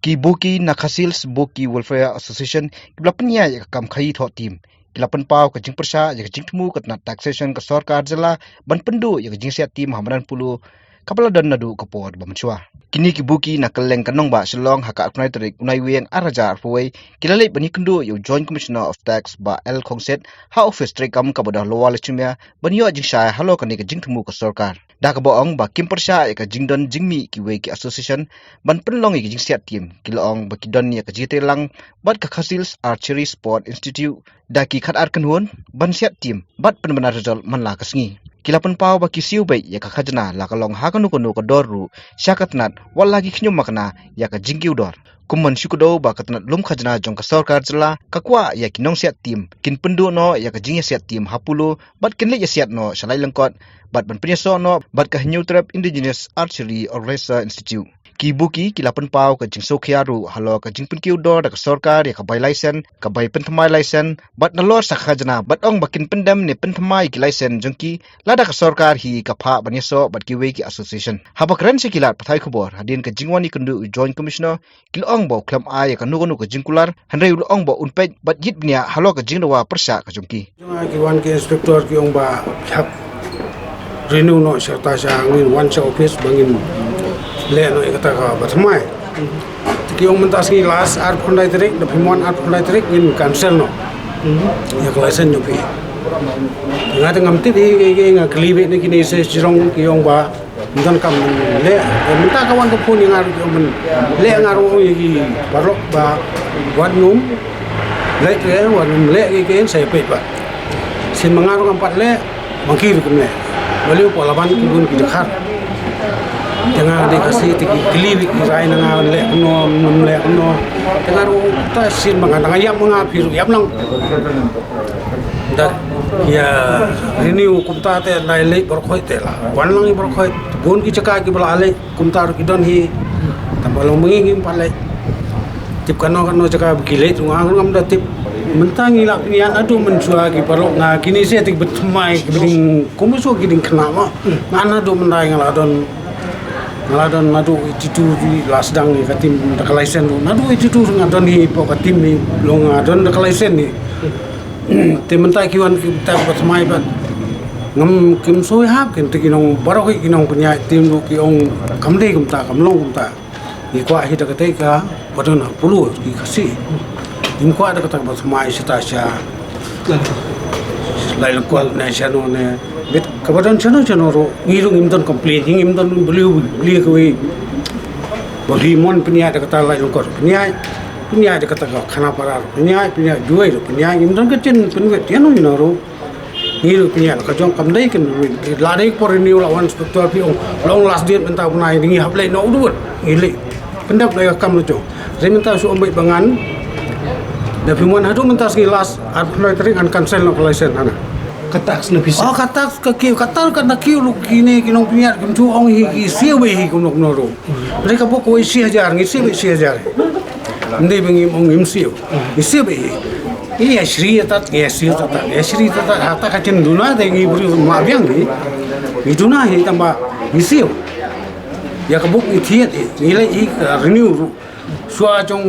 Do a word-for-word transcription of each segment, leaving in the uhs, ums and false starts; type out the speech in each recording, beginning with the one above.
Ki Boki na Khasi Hills Boki Welfare Association kiba la pynïaid ïa ka kam khaïi thoh tim ki la pynpaw ka jingpyrshah ïa ka jingthmu ka tnat taxation ka sorkar jylla ban pynduh ïa ka jingsiat tim ha madan Polo kaba la don naduh ka por ba mynshuwa. Kine ki Boki na kylleng ka nongbah Shillong ha ka arphew tarik u Naiwieng arhajar arphew wei ki la leit ban ïakynduh ïa u Joint Commissioner of Tax Bah L Khongset ha office treikam kaba don ha Lower Lashemere ban ïoh jingshai halor kane ka jingthmu ka sorkar. Da kaba ong ba kim pyrshah ïa ka jingdon jingmih kiwei ki association ban pynlong ïa ka jingsiat tim, ki la ong ba ki don ïa ka jingïatreilang bad ka Khasi Hills Archery Sport Institute da ki khatar kynhun ban siat tim bad pynbna result man la ka sngi. Ki la pynpaw ba ki siew beit ïa ka khajna la ka long ha kano kano ka dor ruh sha ka tnat, wat la ki khñium makna ïa ka jingkiew dor. Kum ban shu kdew ba ka tnat lum khajna jong ka sorkar jylla ka kwah ïa ki nongsiat tim kin pynduh noh ïa ka jingïasiat tim ha Polo bad kin leit ïasiat noh sha Laitlangkot bad ban pynïasoh noh bad ka Hynñiewtrep Indigenous Archery Organizer Institute. Ki Boki ki la pynpaw ka jingsngewkhia ruh halor ka jingpynkiew dor da ka sorkar ïa ka bai license, ka bai pynthymmai license bad nalor sa ka khajna, bad ong ba kin pyndem ne pynthymmai ki license jong ki lada ka sorkar hi ka phah ban ïasoh bad kiwei ki association. Haba kren sha ki lad pathai khubor hadien ka jingwan ïakynduh u Joint Commissioner, ki la ong ba u khlem ai ïa kano kano ka jingkular, hynrei u la ong ba un peit bad ïit bniah halor ka jingdawa pyrshah ka jong ki. Jong nga ki wan ki inspector ki ong ba hap renew noh sha kata, sha ngin wan sha office ba ngin leh noh ïa kata kaba thymmai. Te ki ong mynta sngi last arphew khyndai tarik, da phim wan arphew khyndai tarik ngin cancel noh ïa ka license jong phi. Nga te ngam tip hi, hi, hi, nga kylli beit na kine se jrong ki ong ba ym donkam leh. Mynta ka wan ka phone ïa nga ruh, ki ong ban leh, nga ruh ong ïa ki paralok ba wat nym leh, wat nym leh ïa ki, sa ïa peit ba. Sien ma nga ruh ngam pat leh, ma ki ruh kim leh. Balei, pala ban ki bun ki dkhar. Te nga dei Khasi te ki kylli beit ki rai na nga leh kumno, nym leh kumno. Te nga ruh ta sien ma nga, nga ïap ma nga, phi ruh ïap lang. Da ïa renew kumta te la leit baroh khoit te la wan lang ïa baroh khoit. Bun ki jaka kiba la leit kumta ruh ki don hi. Tang ba long ma ngi ngim pat leit. Tip kano kano jaka ba ki leit ruh nga ngam da tip. Mynta ngi la pynïaid naduh mynshuwa ki paralok, nga kine se te kiba thymmai kiba ding, kumno shuh ki ding khynnah ma. Nga naduh mynta nga la don, nga la don naduh eighty-two, la sdang ïa ka tim da ka license ruh. Naduh eighty-two nga don hi hapoh ka tim hi, long nga don da ka license hi. Te mynta ki wan kita kiba thymmai pat ngam, kim soi hap kin, te ki nong baroh ki nongpynïaid tim ruh ki ong kam dei kumta, kam long kumta. Ngi kwah hi da katei kaba don ha Polo ki Khasi. Ngim kwah da kata kaba thymmai shata sha Laitlangkot ne shano ne. Bad kaba don shano shano ruh ngi ruh ngim don complain, ngim don believe, believe kawei. Ba phi mon pynïaid da kata Laitlangkot, pynïaid, pynïaid da kata ka Khanapara ruh pynïaid, pynïaid Jowai ruh pynïaid, ngim don ka jingpynwit ïano ïano ruh. Ngi ruh pynïaid la ka jong, kam dei kin, la dei por renew la wan inspector phi ong, long last date mynta bnai, ngi hap leit noh u dud. Ngi leit pyndep la ka kam la jong. Re mynta shu ong beit ba ngan, da phim wan haduh mynta sngi last arphew khyndai tarik ngan cancel noh ka license hana. Ka tax na phi siew? Oh, ka tax ka kiew, ka tax ka na kiew ruh kine ki nongpynïaid kim shu ong hi ki siew beit hi kumno kumno ruh. Re ka bok kawei shi hajar, ngi siew beit shi hajar. Ym dei ba ngim ong ngim siew. Ngi siew beit hi. Ngi ïa shri ïa tat, ngi ïa siew tat, ïa shri tat, tat, ha ta ka jingduna te ngi briew ma biang hi. Ngi duna hi tang ba ngi siew. Ïa ka bok ngi thied hi, ngi leit hi ka renew ruh. Shuwa jong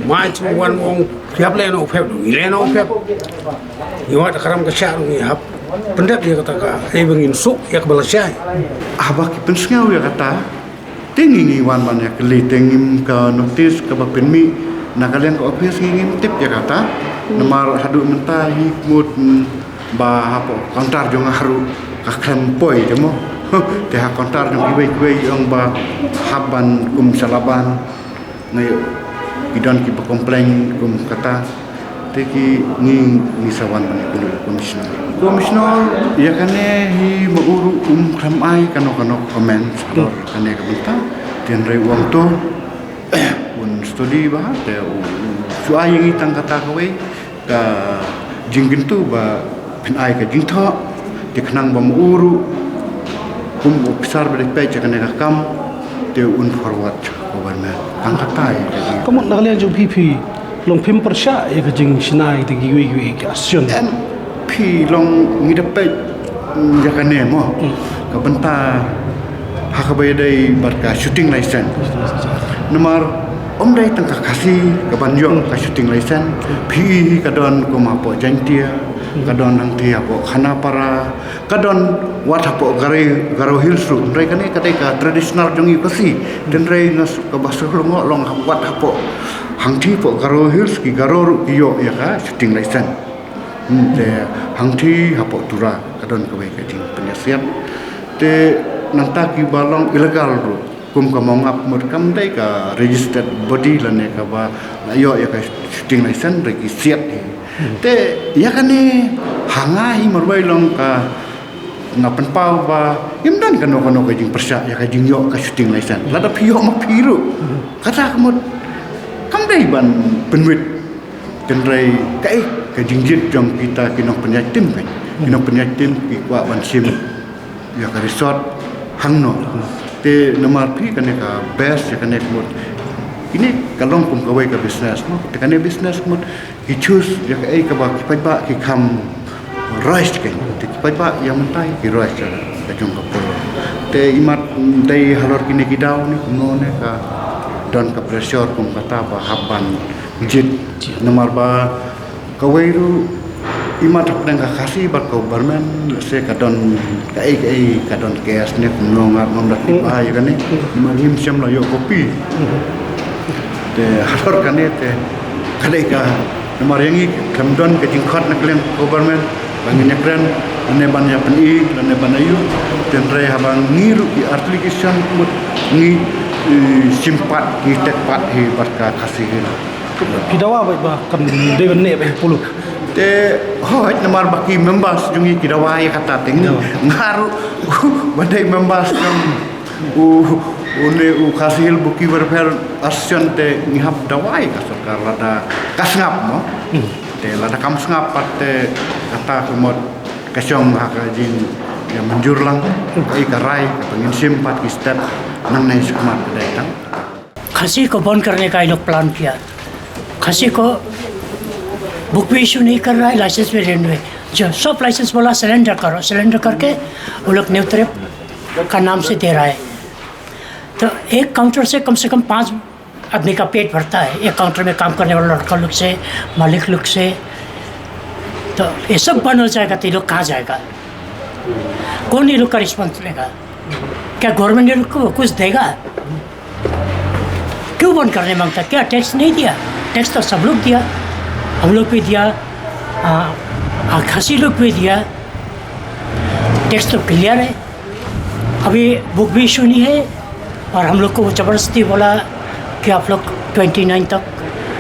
March wan ong phi hap leh noh u phep, ngi leh noh u phep. Ngi wad ka ram ka shah ruh ngi hap pyndep ïa kata ka, hei ba ngin suk ïa kaba la shai. Haba ki pynsngew ïa kata, te ngi ngi wan ban ïa kylli, te ngim, ka notice kaba pynmih na ka liang ka office ngi ngim tip ïa kata. Namar haduh mynta hi mut, mm, ba hapoh counter jong nga ruh ka khlem poi te mo. Te ha counter jong kiwei kiwei ong ba hap ban kum sha Laban. Nga ïoh ki don kiba complain kum kata. Te ki ngi, ngi sa wan ban ïakynduh ïa u Commissioner. Commissioner, ïa kane hi ma u ruh um khlem ai kano kano comment halor kane ka bynta. Te hynrei u ong to un study bha, te u, u shu ai ïa ngi tang kata kawei ka jingkyntu ba phin ai ka jingthoh, te khnang ba ma u ruh kum u officer ba dei peit ïa kane ka kam, te un forward sha government. Tang kata ïa ka jing. Ka mut na ka liang jong phi, phi long phim pyrshah ïa ka jingshna ïa kiwei kiwei ki association? Em, phi long, ngi da peit, mm, ïa kane mo. Hmm. Ka bynta ha kaba ïadei bad ka shooting license. Namar Ym dei tang ka Khasi ka ban ïoh ka shooting license. Phi i hi ka don kum hapoh Jaintia, ka don hangthie hapoh Khanapara, ka don wat hapoh Garo, Garo Hills ruh. Hynrei kane ka dei ka traditional jong i Khasi. Hynrei nga shu, kaba shu long, long wat hapoh hangthie hapoh Garo Hills, ki Garo ruh ki ïoh ïa ka shooting license. Hmm, te hangthie hapoh Tura ka don kawei ka jingpynïasiat. Te nangta kiba long illegal ruh, kum ka Mawngap mut kam dei ka registered body lane kaba la ïoh ïa ka shooting license, hynrei ki siat hi. Te ïa kane ha nga hi marwei long ka, nga pynpaw ba ym don kano kano ka jingpyrshah ïa ka jingïoh ka shooting license. Lada phi ïoh ma phi ruh, kata ka mut kam dei ban pynwit. Hynrei kaei ka jingjied jong kita ki nongpynïaid tim, kan, ki nongpynïaid tim ki kwah ban shim ïa ka resort hangno. Te namar phi kane ka best ïa kane ka mut, kine ka long kum kawei ka business, no? Te kane business ka mut ki choose ïa kaei kaba ki paidbah ki kham rush, kan. Te ki paidbah ïa mynta hi ki rush ïa ka jong ka por. Te imat dei halor kine ki daw ne kumno ne ka don ka pressure kum kata ba hap ban jied. Namar ba kawei ruh imat hapdeng ka Khasi bad ka government, se ka don kaei kaei, ka don case ne kumno, nga ngam da tip ïa kane. Namar ngim shym la ïoh copy. Te halor kane te ka dei ka, namar ïa ngi khlem don ka jingkhot na ka liang government ba ngin ïakren lane ban ïa pyni lane ban ïa ïoh. Hynrei haba ngi ruh ki article ki shan mut ngi, eh, shim pat, ngi tek pat hi bad ka Khasi Hills. Phi dawa ba, ba kan dei ban neh ba pulu. Te hooid, namar ba ki members jong ngi ki dawa ïa kata, te nga ruh ba dei members jong u, une u Khasi Hills Boki Welfare Association te ngi hap dawa ïa ka sorkar lada ka sngap, mo. Te lada kam sngap pat te kata ka mut ka shong ha ka jingïamynjur lang ïa ka rai kaba ngin shim pat ki step nangne shakhmat, ka dei tang. खसी को बंद करने का ये लोग प्लान किया। खसी को बुक भी इशू नहीं कर रहा है, लाइसेंस भी रिन्यू है। जो सब लाइसेंस बोला, सिलेंडर करो, सिलेंडर करके वो लोग न्यू तरेफ का नाम से दे रहा है। तो एक काउंटर से कम से कम पाँच आदमी का पेट भरता है एक काउंटर में काम करने वाला लड़का लोग से, मालिक लोग से। तो ये सब बंद हो जाएगा तो ये लोग कहाँ जाएगा? कौन ये लोग का रिस्पॉन्स लेगा? क्या गवर्नमेंट ये लोग को कुछ देगा? क्यों बंद करने मांगता? क्या टैक्स नहीं दिया? टैक्स तो सब लोग दिया, हम लोग भी दिया, आ, आ, खसी लोग भी दिया। टैक्स तो क्लियर है। अभी बुक भी इशू नहीं है और हम लोग को जबरदस्ती बोला कि आप लोग ट्वेंटी नाइन तक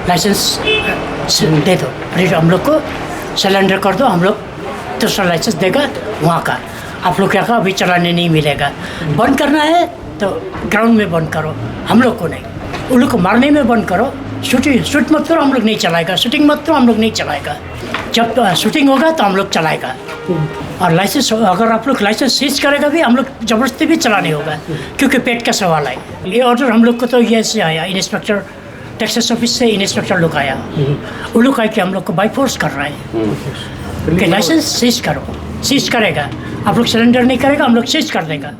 लाइसेंस, अ, से दे दो, फिर हम लोग को सिलेंडर कर दो, हम लोग दूसरा लाइसेंस देगा वहाँ का, आप लोग क्या का अभी चलाने नहीं मिलेगा। बंद करना है तो ग्राउंड में बंद करो, हम लोग को नहीं। उन लोग को मारने में बंद करो, शूटिंग, शूट मत करो, हम लोग नहीं चलाएगा, शूटिंग मत करो, हम लोग नहीं चलाएगा। जब, अ, शूटिंग होगा तो हम लोग चलाएगा। और लाइसेंस, अगर आप लोग लाइसेंस सीज करेगा भी, हम लोग जबरदस्ती भी चलाने होगा, क्योंकि पेट का सवाल है। ये ऑर्डर हम लोग को तो ये से आया, इंस्पेक्टर, टैक्सेस ऑफिस से इंस्पेक्टर लोग आया। उन लोग आके हम लोग को बाय फोर्स कर रहा है कि लाइसेंस सीज करो, सीज करेगा, आप लोग सरेंडर नहीं करेगा, हम लोग सीज कर देगा।